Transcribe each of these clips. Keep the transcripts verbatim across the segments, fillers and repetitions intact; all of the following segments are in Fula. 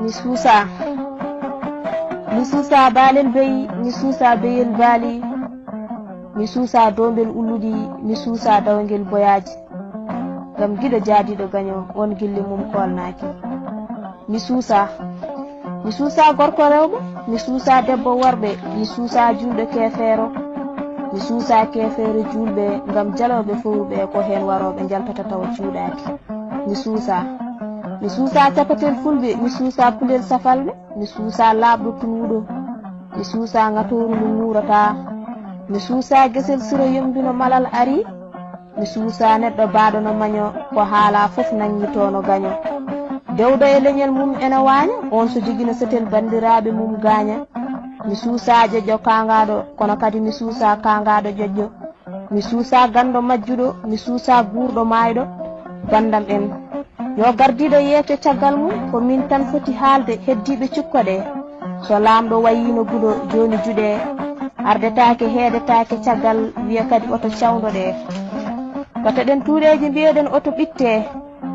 Mi suusaa. Mi suusaa baalel beyi, mi suusaa beyel baali. Mi suusaa doombel ulluɗi, mi suusaa dawngel boyaaji. Ngam giɗo jaadiiɗo gaño, on gilli mum koolnaaki. Mi suusaa. Mi suusaa gorko rewɓe, mi suusaa debbo worɓe, mi suusaa juulɗo keefeero. Mi suusaa keefeero juulɓe, ngam jalooɓe fowruɓe ko heen warooɓe njaltata tawa cuuɗaaki. Mi suusaa. Mi suusaa capatel fulɓe, mi suusaa pulel safalɓe, mi suusaa laaɓɗo tunwuɗo, mi suusaa ŋatooru ndu ŋuurataa. Mi suusaa gesel siro yommbino malal arii, mi suusaa neɗɗo baaɗo no maño, ko haalaa fof naŋŋitoo no gaño. Dewɗo e leñol mum ena waaña, oon so jogino setel banndiraaɓe mum gaaña. Mi suusaa joƴƴo kaangaaɗo, kono kadi mi suusaa kaangaaɗo joƴƴo. Mi suusaa ganndo majjuɗo, mi suusaa guurɗo maayɗo, banndam en. Yo gardiiɗo yeeco caggal mum, ko miin tan foti haalde, heddiiɓe cukkoɗee. So laamɗo wayiino gudo jooni juɗee, ardetaake heedetaake caggal, wiya kadi oto cawndo ɗee. Toteɗen tuuɗeeji mbiyeɗen oto ɓittee,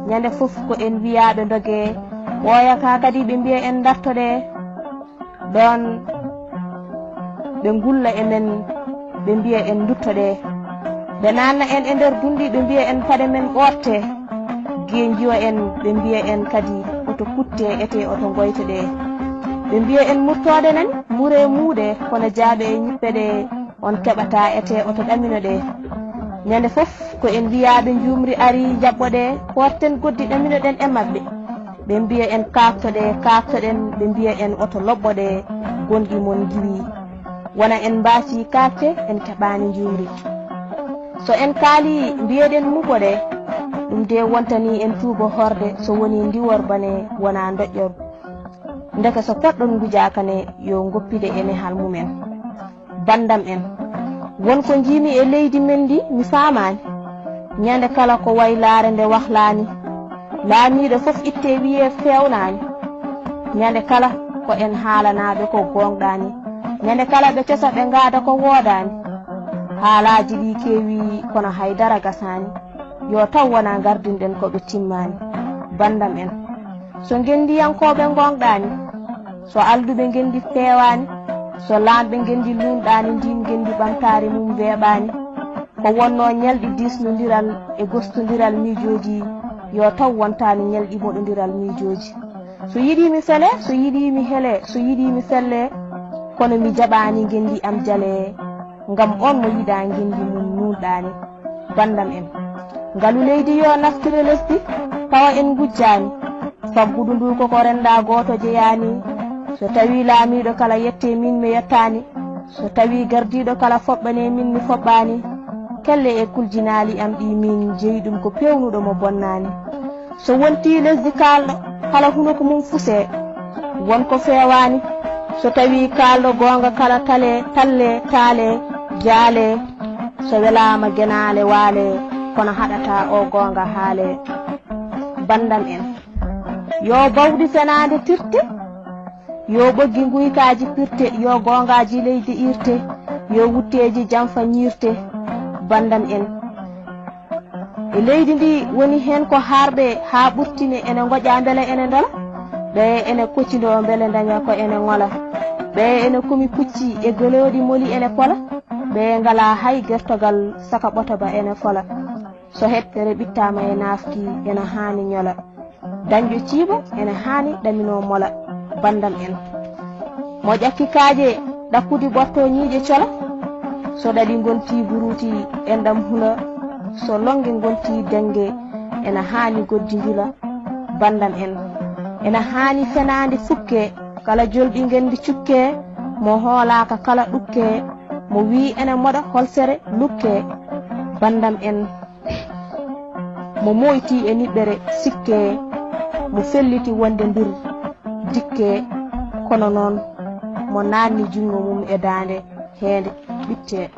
ñande fof ko en wiyaaɓe ndogee, ɓooya kaa kadi ɓe mbiya en ndartoɗee. Ɗoon ɓe ngulla e men, ɓe mbiya en nduttoɗee. Ɓe naanna en e nder dunɗi, ɓe mbiya en paɗe men ɓoottee. Giye njiwa en, ɓe mbiya en kadi oto kuttee, etee oto ngoytoɗee. Ɓe mbiya en murtooɗe nan, muree muuɗee, kono jaaɓe e ñippe ɗee, on keɓataa, etee oto ɗaminoɗee. Ñande fof ko en wiyaaɓe njuumri arii, njaɓɓoɗee, poorten goddi ɗaminoɗen e maɓɓe. Ɓe mbiya en kaaktoɗee, kaaktoɗen, ɓe mbiya en oto loɓɓoɗee, gonɗi mon ngiwii. Wona en mbaasii kaakte, en keɓaani njuumri. So en kaalii, mbiyeɗen muɓɓoɗee, ɗum dee wontanii en tuuba horde, so wonii ndiwor bane, wonaa ndoƴƴor. Ndeke so poɗɗon ngujaaka ne, yo ngoppide e nehal mumen. Banndam en. Won ko njiimi e leydi men ndi, mi faamaani. Ñande kala ko waylaare nde wahlaani. Laamiiɗo fof ittee wiyee feewnaani. Ñande kala ko en haalanaaɓe ko goongɗaani. Ñande kala ɓe cosa ɓe ngaada ko woodaani. Haalaaji ɗi keewi kono hay dara gasaani. Yo taw wonaa ngardinɗen ko ɓe timmaani. Banndam en. So ngenndiyankooɓe ngoongɗaani, so alduɓe ngenndi feewaani, so laamɓe ngenndi luunɗaani, ndiin ngenndi ɓamtaare mum weeɓaani. Ko wonnoo ñalɗi diisnondiral e gostondiral miijooji, yo taw wontaani ñalɗi moɗondiral miijooji. So yiɗii mi felee, so yiɗii mi helee, so yiɗii mi fellee, kono mi jaɓaani ngenndi am jalee, ngam oon mo yiɗaa ngenndi mum nuunɗaani. Banndam en. Ngalu leydi yo naftire lesdi, tawa en ngujjaani. Faggudu ndu koko renndaa gooto jeyaani. So tawii laamiiɗo kala yettee miin mi yettaani. So tawii gardiiɗo kala foɓɓanee miin mi foɓɓaani. Kelle e kuljinaali am ɗi miin jeyi ɗum ko peewnuɗo mo bonnaani. So wontii lesdi kaalɗo, kala hunuko mum fusee, won ko feewaani. So tawii kaalɗo goonga kala talee, tallee, taalee, jaalee. So welaama genaale waalee, kono haɗataa o goonga haalee. Banndam en. Yo bawɗi fenaande tirte, yo ɓoggi nguykaaji pirte, yo goongaaji leydi irte, yo wutteeji jamfa ñiirte. Banndam en. E leydi ndi woni heen ko haarɓe haa ɓurtini ene ngoƴa mbele ene ndola, ɓee ene kocindoo mbele ndaña ko ene ŋola, ɓee ene komi pucci e golooɗi moli ene pola, ɓee ngalaa hay gertogal saka ɓoto ba ene fola. So heɓtere ɓittaama e naafki ene haani ñola. Dañɗo ciiɓo ene haani ɗaminoo mola. Banndam en. Mo ƴakki kaaƴe ɗakkude ɓorto ñiiƴe cola. So ɗaɗi ngontii buruuti enɗam hula. So lonnge ngontii dennge ene haani goddi njula. Banndam en. Ene haani fenaande fukkee, kala jolɗi ngenndi cukkee, mo hoolaaka kala ɗukkee, mo wii ene moɗa holsere lukkee. Banndam en. Mo mooyti e niɓɓere sikke, mo felliti wonde mbir dikke, kono noon mo naatni junngo mum e daande heende ɓitte.